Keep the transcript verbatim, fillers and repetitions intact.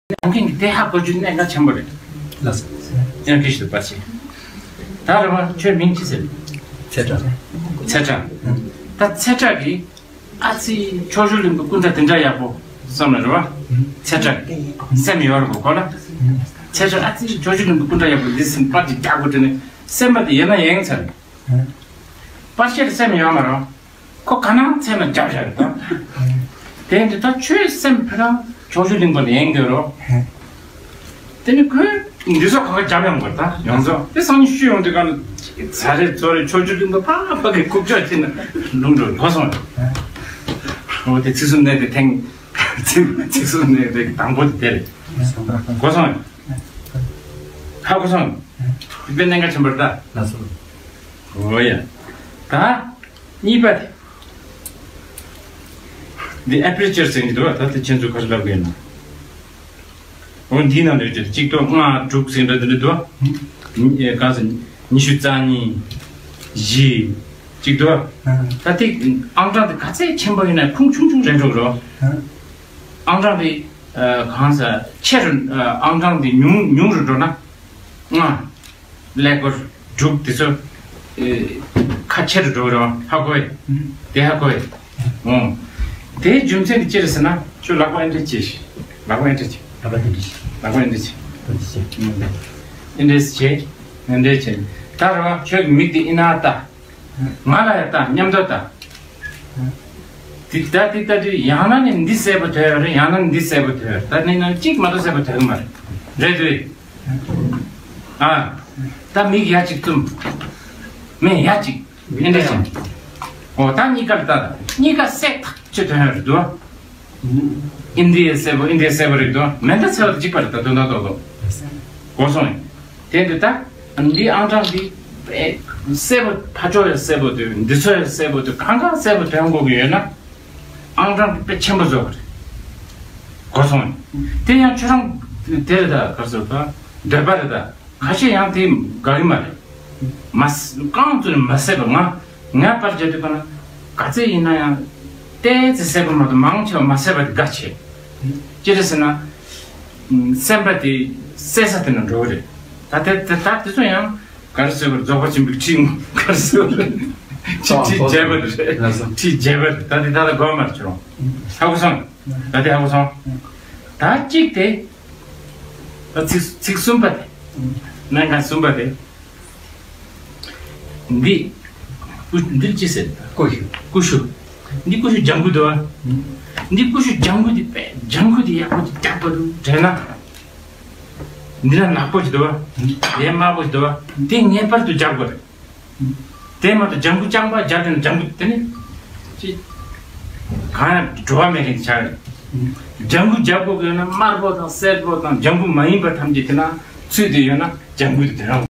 ནམ་རྒྱུན་གྱི་དེ་ཧ་གོ་རྒྱུ་གནད་འགག་ཆེན་པོ་རེད། ལགས་སོ། ཡང་ཁྱེད་ཞིག་ཏུ་པ་ཆེ། ད་རེད་བ། ཁྱོད་མིང་ཅི་ཟེར། ཚེ་བཀྲ། ཚེ་བཀྲ། ད་ཚེ་བཀྲ་གིས་ཨ་ཙི་ཕྱོགས་བཅུ་གླིང་པའི་སྐུ་འདྲ་དེ་འདྲ་ཡག་པོ་བསམ་ལ་རེད་བ། ཚེ་བཀྲ་སེམས་ཡོད་རེད་གོ་གོ་ལ། ཚེ་བཀྲ་ཨ་ཙི་ཕྱོགས་བཅུ་གླིང་པའི་སྐུ་འདྲ་ཡག་པོ་འདི་སེམས་པར་གྱི་རྒྱག་དགོས་དྲན་ནས་སེམས་པ་དེ་ཡེ་ན་ཡེངས་ཚར། པར་ཤེས་སེམས་ཡོད་མ་རེད། ཁོ་ག་ནང་ཚད་ན་རྒྱབ་བཞག་རེད་ད། དེ་འདི་ད་ཆོས་སེམས་ཕ་རང་ཕྱོགས་བཅུ་གླིང་པ་ལ་ཡེངས་དགོས་རོ། དེ་ནི་ཁོས་འདི་ཚོ་ག་ག་རྒྱབ་ཡོང་དགོས་ད་ཡོངས་རྫོགས་དེ་སང་ཉིན་ཤུ་ཡོང་དུས་ག་ལ་ཚ་རེད་ཚོ་རེད་ཕྱོགས་བཅུ་གླིང་པ་ཕ་ཕ་གི་ཁུག་ཀྱོག་ཅིག་ན་ལུང་འགྲོ་གོ་སོང་། འོ་དེ་ཚིག་གསུམ་གནས་དེ་ཐེངས་ཚིག་གསུམ་གནས་དེ་དང་པོ་དེ་དེ་རེད། གོ་སོང་། ཧ་གོ་སོང་། དཔེ་གནད་འགག་ཆེན་པོ་རེད་ད། ལགས་སོ། འོ་ཡ། ད། གཉིས་པ་དེ། འདི་ཨེ་པེར་ཅར་ཟེར་གྱི་འདུག་བ། ད་ལྟ་ཁྱེད་ཚོས་ག་རེ་ལབ་དགོས་ན། འོ་འདིའི་ནང་ལ་ཡོད་ཀྱི་གཅིག་ཏུ་ལྔ་དྲུག་ཟེར་འདྲ་འདི་འདྲ་འདུག་བ། ཉི་ཨེ་ག་ཟེར། ཉི་ཤུ་རྩ་གཉིས། བཞི། གཅིག་འདུག་བ། ད་དེ་ཨང་གྲངས་དེ་ག་ཚད་ཆེན་པོ་ཡིན་ན་ཁུངས་ཆུང་ཆུང་རེད་འགྲོ་གི་རོ། ཨང་གྲངས་དེ་གང་ཟེར་ཆེ་རུ་ཨང་གྲངས་དེ་ཉུང་ཉུང་རུ་འགྲོ་ན། ལྔ། ཀླད་ཀོར་དྲུག་དེ་ཚོ་ཨེ་ཁ་ཆེ་རུ་འགྲོ་རོགས་ཧ་གོ་ཨེ། དེ་ཧ་གོ་ཨེ། འོང་། དེའི་རྒྱུ་མཚན་དེ་ཅི་རེད་ཟེར་ན་ཁྱོད་ལག་པ་ཨེ་འདྲ་བྱེད་ཤིག་ལག་པ་ཨེ་འདྲ་བྱེད། ལག་པ་འདི་འདྲ་བྱེད། ལག་པ་ཨེ་འདྲ་བྱེད། ཨེ་འདྲ་བྱེད། ཨེ་འདྲ་བྱེད། ད་རེད་བ་ཁྱོད་ཀྱི་མིག་དེ་ཨི་ན་ལྟ། ང་ལ་ཡ་ལྟ་མཉམ་དུ་ལྟ། དེ་ལྟ་དེ་ལྟ་དུས་ཡང་ན་ནི་འདི་གསལ་པོ་ཐོས་ཡོད་རེད། ཡང་ན་ནི་འདི་གསལ་པོ་ཐོས་ཡོད་རེད། ད་ནི་ན་གཅིག་མ་གཏོགས་གསལ་པོ་ཐོས་གི་མ་རེད། རེད་དུས། ཨ། ད་མིག་ཡ་གཅིག་བཙུམ། མིག་ཡ་གཅིག་ཨེ་འདྲ་བྱུང་། འོ་ད་གཉིས་ཀ་ལ་ལྟ། གཉིས་ཀ་གསལ་ཐག་ཆོད་དོན་ཡོད་རེད་དོ། ཨིན་དི་ཡའི་གསལ་པོ་ཨིན་དི་ཡའི་གསལ་པོ་རེད་དོ། མེ་མདའ་གསལ་བ་དང་གཅིག་པ་རེད་ད་དོན་དག་ཏོག་ཏོག་གོ་སོང་ངས། དེ་འདི་ད་འདི་ཨང་གྲངས་འདི་གསལ་པོ་ཕར་ཕྱོགས་ཡང་གསལ་པོ་དོན། འདི་ཚོ་ཡང་གསལ་པོ་དོན། གང་ག་གསལ་པོ་དོན་དགོས་ཀྱི་ཡོད་ན། ཨང་གྲངས་དཔེ་ཆེན་པོ་བཟོ་བ་རེད། གོ་སོང་། དེ་ཡང་ཁྱོད་རང་དེ་རེད་ད་ག་ཟེར་ད་འདོད་པ་རེད་ད། ཁ་ཤས་ཡང་དེ་དགའ་གི་མ་རེད། མ་རྐང་བཙུགས་ནས་མ་བསད་པ་ང་ངའི་པར་བརྒྱབ་དུས་ག་ན་ག་ཚད་ཡིན་ན་ཡང་ཏོག་ཙམ་བསད་པ་མ་གཏོགས་མང་ཆེ་བ་མ་བསད་པ་དེ་དགའ་ཆེ། ཅི་རེད་ཟེར་ན། སེམས་པ་དེ་བསད་ས་དེ་ན་འགྲོ་གི་རེད། ད་དེ་དེ་ད་དེ་ཚོ་ཡང་ག་རེ་ཟེར་བར་རྫོགས་པ་ཆེན་པོའི་ཁྲིད་ག་རེ་ཟེར་བར་ཁྲིད་ཁྲིད་བརྒྱབ་པ་རེད། ཁྲིད་བརྒྱབ་པ་རེད། ད་དེ་ད་ལྟ་དགོས་མ་རེད་ཁྱོད་རང་ཧ་གོ་སོང་། ད་དེ་ཧ་གོ་སོང་། ད་གཅིག་དེ། ད་ཚིག་ཚིག་གསུམ་པ་དེ། གནད་འགག་གསུམ་པ་དེ། འདི། ཀུ་འདིར་ཅི་ཟེར། ཀུ་ཤུ། ཀུ་ཤུ། འདི་ཀུ་ཤུ་ལྗང་གུ་འདུག་བ། འདི་ཀུ་ཤུ་ལྗང་གུ་འདི་པས་ལྗང་གུ་འདི་ཡག་པོ་འདི་རྒྱག་པ་འདུག་དྲན་ན། འདི་ན་ནག་པོ་ཞིག་འདུག་བ། དེ་དམར་པོ་ཞིག་འདུག་བ། དེ་ངེས་པར་དུ་རྒྱག་དགོས་རེད། དེ་མ་གཏོགས་ལྗང་གུ་རྐྱང་པ་རྒྱབ་དེ་ན་ལྗང་གུ་དེ་ནི། ཅི། གང་ཡང་བྲོ་བ་མེད་མཁན་ཆགས་རེད། ལྗང་གུ་རྒྱབ་དགོས་ཀྱི་ཡོད་ན་དམར་པོ་དང་སེར་པོ་དང་ལྗང་གུ་མ་ཡིན་པ་ཐམས་ཅད་དེ་ན་ཚུད་དེ་ཡོད་ན་ལྗང་གུ་དེ་དེ་རང་།